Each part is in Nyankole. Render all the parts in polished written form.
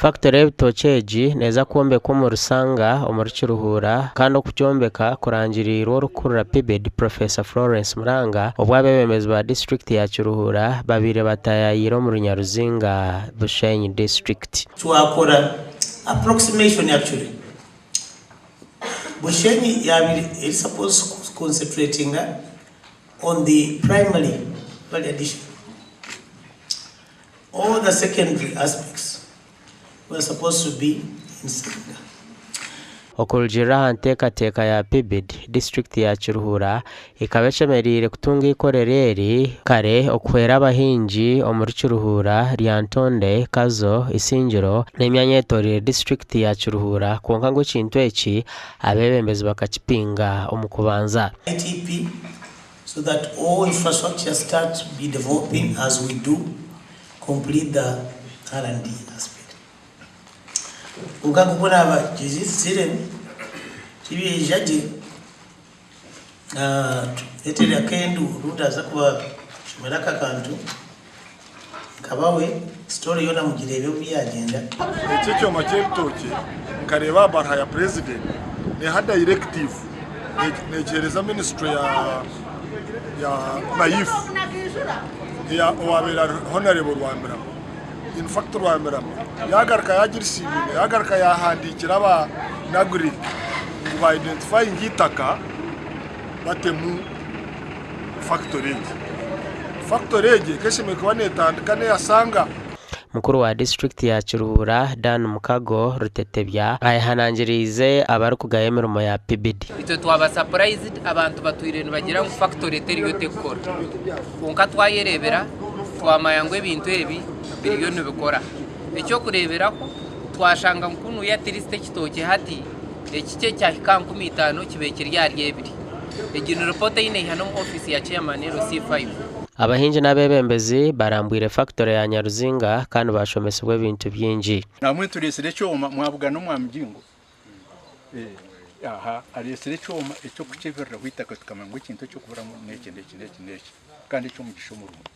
Fakitore y'ebitookye egi neeza kwombekwa omu Rusanga omuri Kiruhura kandi okugyombeka kurangiriirwe orikukurira PBID, Professor Florence Muranga obu abeebembezi ba disiturikiti ya Kiruhura babaire bataayayiire omuri Nyaruzinga, Bushenyi disiturikiti. Twakora approximation actually Bushenyi yabaire eri supposed ku concentratinga on the primary value addition. All the secondary aspects were supposed to be in Ssinga. Okurugiirira aha nteekateeka ya PBID, disiturikiti ya Kiruhura ekaba eshemereire kutunga eikorero eri kare okuhwera abahingi omuri Kiruhura, Lyantonde, Kazo, Isingiro n'emyanya eyetoreire disiturikiti ya Kiruhura kwonka ngu ekintu eki abeebembezi bakakipinga omu kubanza. ITP so that all infrastructure start to be developing as we do complete the R&D aspect. Kwonka nk'oku naabagizire, tibiija gye, tureetere akenduuru ndaza kubashomera aka kantu nkabawe story yoona mugireebe oku yaagyenda. Eki ekyoma ky'ebitookye nkareeba aha baruha ya purezidenti neeha directive negiheereza minisitule ya ya NAIF owabaire ari Honarebo Rwamirama. In fact Rwamirama yagaruka yagirisiivinga yagaruka yahandiikira aba NAGRIC ngu ba identifyinge eitaka batemu fakitori egi. Fakitori egi ekaba eshemereire kuba netandika n'eyasanga. Mukuru wa disiturikiti ya Kiruhura, Dan Mukago Rutetebya ayehanangiriize abarikugaya emirimo ya PBID. Itwe twaba surprised abantu batwire nibagira ngu factory teriyo tekukora kwonka twayerebera twamanya ngu ebintu ebi biriyo nibikora. Ekyokureberaho twashanga ngu kunuya at least ekitookye hati ekikye kyahika aha 5000 kibaire kiri ahari ebiri. Egi ni report ei naiha n'omu ofiisi ya chairman LC5. Abahingi n'abeebembezi barambwire fakitore ya Nyaruzinga kandi baashomesibwa ebintu bingi. Namwe tureetsire ekyoma mwabugana omwa Mugingo aha areetsire ekyoma eky'okukyebereraho eitaka tukamanya ngu ekintu eky'okuburamu n'eki n'eki n'eki n'eki kandi eky'omugisha omurungi.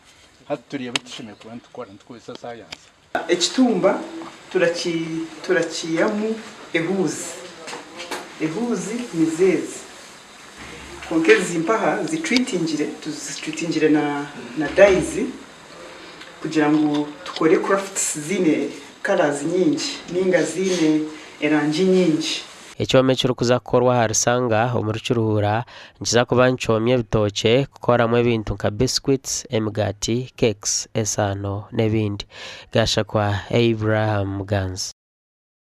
Hati tureebe eki tushemereire kuba nitukora nitukozesa sayansi. Ekitumba turakiihamu ehuuzi. Ehuuzi nizo ezi. Kwonka ezi mpaha zitreatingire, tuzitreatingire na dyes kugira ngu tukore crafts ziine colours nyingi ninga ziine erangi nyingi. Ekyoma ekirikuza kukorwa aha Rusanga omuri Kiruhura nikiza kuba nikyomya ebitookye kukoramu ebintu nka biscuits, emigaati, cakes, esaano n'ebindi. Gashakwa Abraham Muganzi.